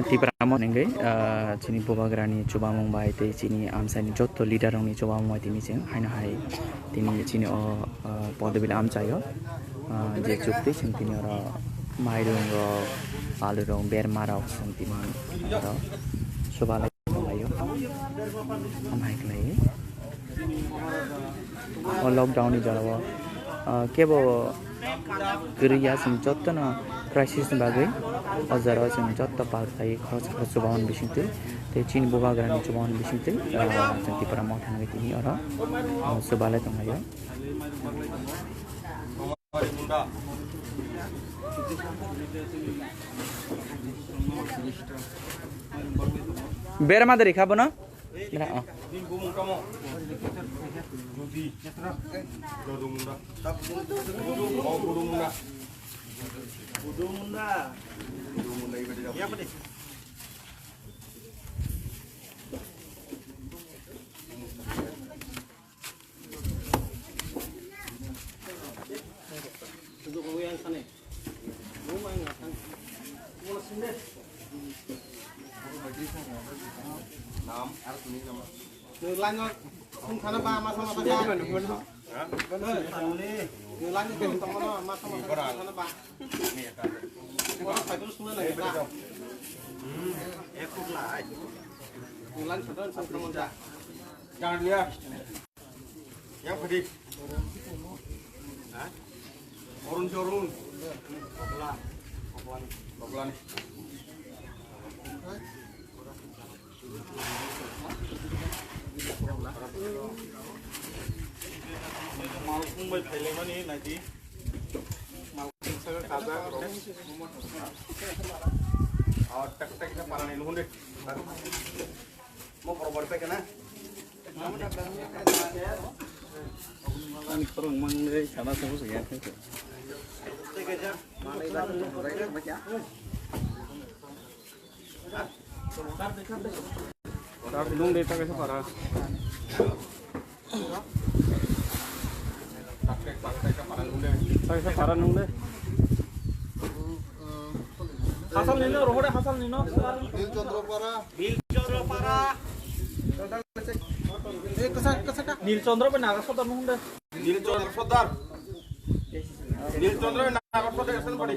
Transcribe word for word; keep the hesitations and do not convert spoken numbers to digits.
Tipra mo nengwi, ah, chini bubagrani chubamung bai tei chini amchaini jotto leader rokni chubamung bai tini chwng haino hai tini chini o, ah, Podobili amchaio, ah, je chukti chwng tini oro mairung rok, alu rok, berma rok chwng tini oro chubalai. Tonglaio. Hamhai khlaiwi. O lockdown ni jorao, ah, kebo kwrwi ya, chwng jotono crisis ni bagwi o jorao chwng joto pal khlaiwi khoroksa khoroksa chubaon bisingtwi tei chini bubagrani chubaon bisingtwi, ah, chwng Tipra Motha hwnwi tini oro, ah, chubalai tonglaio. Berma dari kha bono? Bera, oh. Nwng line o sung thana ba, masa masa ka. Nwng line o sung tongmano, masa masa ka thana ba. Oro cycle sung na nai ka. Nwng line sung tongmano. Yang padi. Ha? Orun jorun. Kopla. Kopla. Kopla ni. Malkhung bai phailaimani naidi. Malkhung saka kajak rok. Aw, tak tak na parani nuhun de. Mo korobor pe kana? Ani khorang mang de sana sabo se ya. Tar nung de ta kaisa para. Ta kaisa para nung de. Hasal nino, rohore hasal nino. Nilchandra para. Nilchandra para. Eh, kasa, kasa ka? Nilchandra pe Naga Sodar nung de. Nilchandra Sodar. Nilchandra Naga Sodar asan padi.